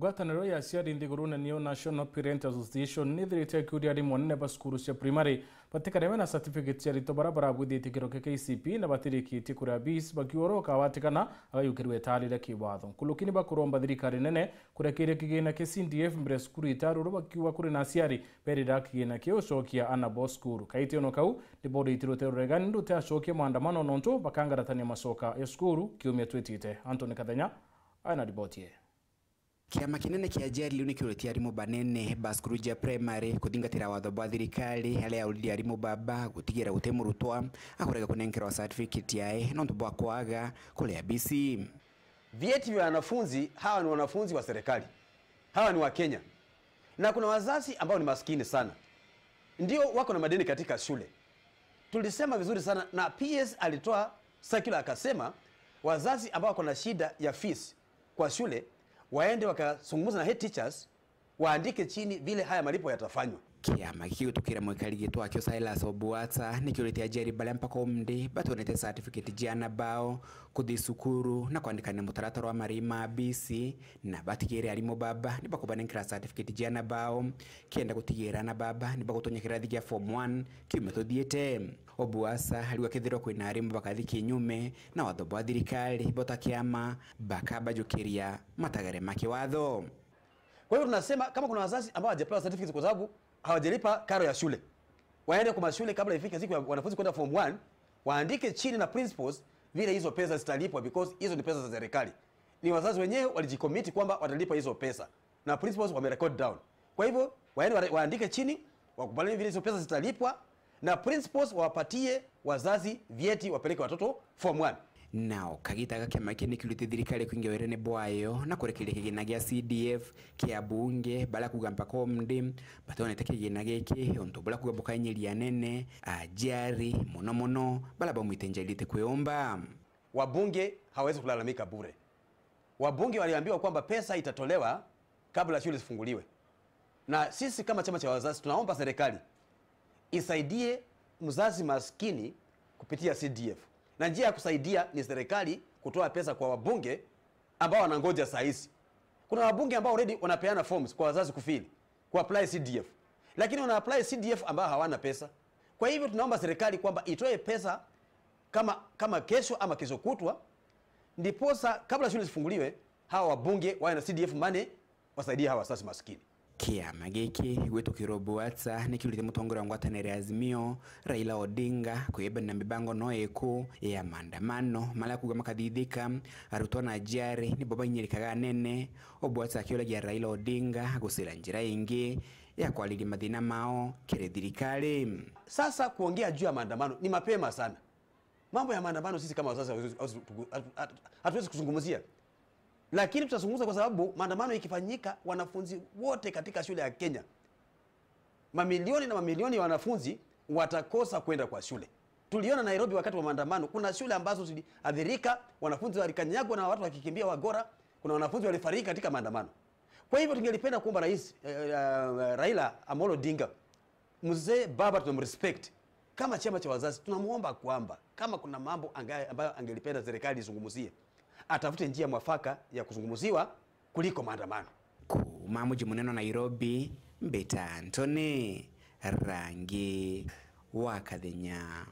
Ngwataniro ya aciari nthiguru na nio National Parent Association nithirite kiuria arimu anene ba cukuru cia primary batikareme na certificate cia arutwo baria baragwithitie kiro kia KCP na batirikitie kuria fees bakioroka watikana agayukirwe etarire kiwatho. Nkulukini bakuromba thirikari nene kurekeria kigina kia CDF mbere cukuru itaruru bakiuga kuri na aciari berira kigina kia ucokia anabo cukuru. Kaiti ono kau ni bodi itirute ruregani ndute acokie maandamano nontu bakangaratania macoka ya cukuru kiumia twitite. Anthony Kathenya ana riboti. Kiama kinene kia aciari riu nikiuretie arimu banene ba cukuru ja primary kuthingatira watho bwa thirikari aria yauririe arimu baba gutigira gute murutwa akurega kunenkerwa certificate yae nontu bwa kwaga kuria BC. Vyeti vya wanafunzi hawa ni wanafunzi wa serikali, hawa ni wa Kenya, na kuna wazazi ambao ni maskini sana, ndio wako na madeni katika shule. Tulisema vizuri sana na PS alitoa circular akasema wazazi ambao wako na shida ya fees kwa shule waende wakazungumza na head teachers waandike chini vile haya malipo yatafanywa. Kiama gikigutukira mwikari gitwa akio Silas Obuatsa nikiuritie aciari baria mpaka umndi batonete certificate jiana bao kuthi cukuru na kwandikana mutaratara wa marĩhi ma BC na batigire arimu baba ni bakubanenkera certificate jiana bao kienda gutigira na baba ni bagutonya kirathi gia form 1 kiumia tuthiite. Obuatsa ariu akithirwo kwina arimu bakathi kinyume na watho bwa thirikari bota kiama bakabajukiria matagare makiwatho. Kwa hiyo tunasema kama kuna wazazi ambao hawajapewa certificate kwa sababu hawajalipa karo ya shule, waende kwa mashule kabla ifike siku ya wanafunzi kwenda form 1, waandike chini na principals vile hizo pesa zitalipwa, because hizo ni pesa za serikali. Ni wazazi wenyewe walijicommit kwamba watalipa hizo pesa na principals wamerecord down. Kwa hivyo waende waandike chini, wakubaliane vile hizo pesa zitalipwa na principals wawapatie wazazi vyeti wapeleke watoto form 1. Nao kagita kiama giki nikiurite thirikari kuingia wira-ini bwayo na kurekereria kigina gia CDF kia bunge baria kuga mpaka umndi batonete kigina giki untu buria kuga bukainyiria nene ajiari muno muno baria baumite njairite kwiyumba. Wabunge hawezi kulalamika bure. Wabunge waliambiwa kwamba pesa itatolewa kabla shule zifunguliwe, na sisi kama chama cha wazazi tunaomba serikali isaidie mzazi maskini kupitia CDF. Na njia ya kusaidia ni serikali kutoa pesa kwa wabunge ambao wanangoja saa hizi. Kuna wabunge ambao already wanapeana forms kwa wazazi kufili, ku apply CDF. Lakini wana apply CDF ambao hawana pesa. Kwa hivyo tunaomba serikali kwamba itoe pesa kama kesho ama kesho kutwa, ndiposa kabla shule zifunguliwe hawa wabunge wawe na CDF money wasaidie hawa wazazi maskini. Kiama giki gwitukirwo Obuatsa nikiurite mutongoria wa ngwataniro ya Azimio Raila Odinga kwiyebana mibango no iku ya maandamano maria kuga makathithika arutwo na aciari nibo bainyirikaga nene. Obuatsa akiuragia Raila Odinga gucira njira ingi ya kwariria mathina mao kiri thirikari. Sasa kuongea juu ya maandamano ni mapema sana. Mambo ya maandamano sisi kama wazazi hatuwezi kuzungumzia. Lakini tutazungumza kwa sababu maandamano ikifanyika wanafunzi wote katika shule ya Kenya, mamilioni na mamilioni ya wanafunzi watakosa kwenda kwa shule. Tuliona Nairobi wakati wa maandamano kuna shule ambazo ziliathirika, wanafunzi walikanyagwa na watu wakikimbia wagora, kuna wanafunzi walifariki katika maandamano. Kwa hivyo tungelipenda kuomba Rais Raila Amolo Odinga, mzee baba tunamrespect. Kama chama cha wazazi tunamuomba kwamba kama kuna mambo ambayo angelipenda serikali izungumzie, atafute njia mwafaka ya kuzungumziwa kuliko maandamano. Kuma muji munene Nairobi, Mbita Anthony Rangi wa Kathenya.